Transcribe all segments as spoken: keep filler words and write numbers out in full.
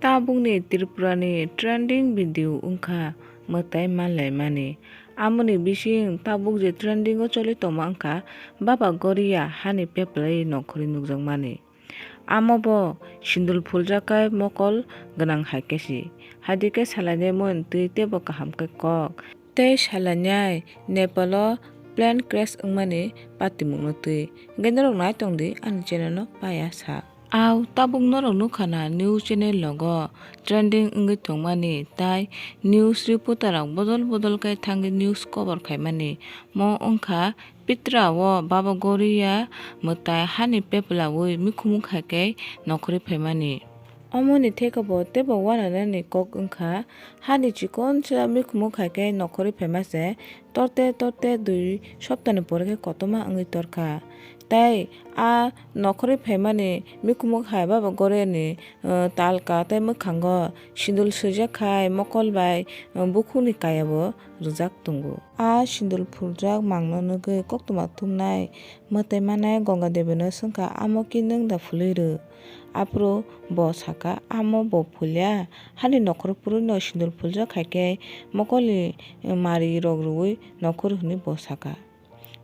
Tabukni Tripurani trending video wngkha mwtai manlaimani. Amoni bising tabuk je trending o choli tongma wngkha Baba Goria hani peplai nongkhorwi nukjakmani. Amo bo sindul phuljak khe mokol gwnang hai khe si. Haidi khe salainai mui twi teibo kaham khe kok. Tei salainai Nepal o plane crash wngmani patimungno twi. Hwnkhe norok nai tongdi ani channel no paya sa. Au tabuk norok nukha na news channel logo trending wngwi tongmani, tai news reporter rok bodol bodol khe thangwi news cover khaimani. Mo wngkha Pitra o Baba Goria mwtai hani peplawi mikhumu khai khe nongkhorwi phaimani. Omoni theke bo teibo uananani kok wngkha, hani chikonsa mikhumu khai khe nongkhorwi phaima se torte torte dui soptani pore khe kotorma wngwi torkha. Tai a nongkhorwi phaimani mikhumu khai Baba Goria ni, uh, talka tei mwkhango sindul swijak khai mokol bai, uh, bukhukni kaya bo rwjak tongo. A sindul phuljak mangno nugwi koktwma thumnai mwtai manai Ganga Devi no swngkha, "Amo ki nwng da phulwi rw?" Aphuru bo sakha, "Amo bo phulya, hani nokhorwi phurwino sindul phuljak hai khe mokolni mari rok rwui nokhorwi," hwnwi bo sakha.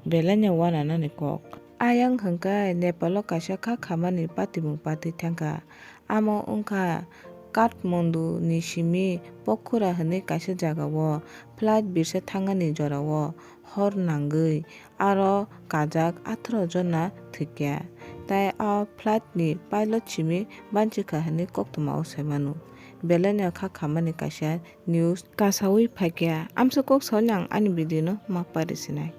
Belai no uananani kok. Ayang hwnkhe Nepal o kaisa kha khamani patimung patwi thangkha. Amo wngkha Kathmandu ni simi Pokhara hwnwi kaisa jaga o flight birsa thangani jora o hor nangwi aro kajak atharo jona thwikya. Tai a flight ni pilot simi banchikha hwnwi koktwma o sai mano. Belai no kha khamani kaisa news kasawi phaikya. Amsa kok sawi ang ani video no ma pari sinai.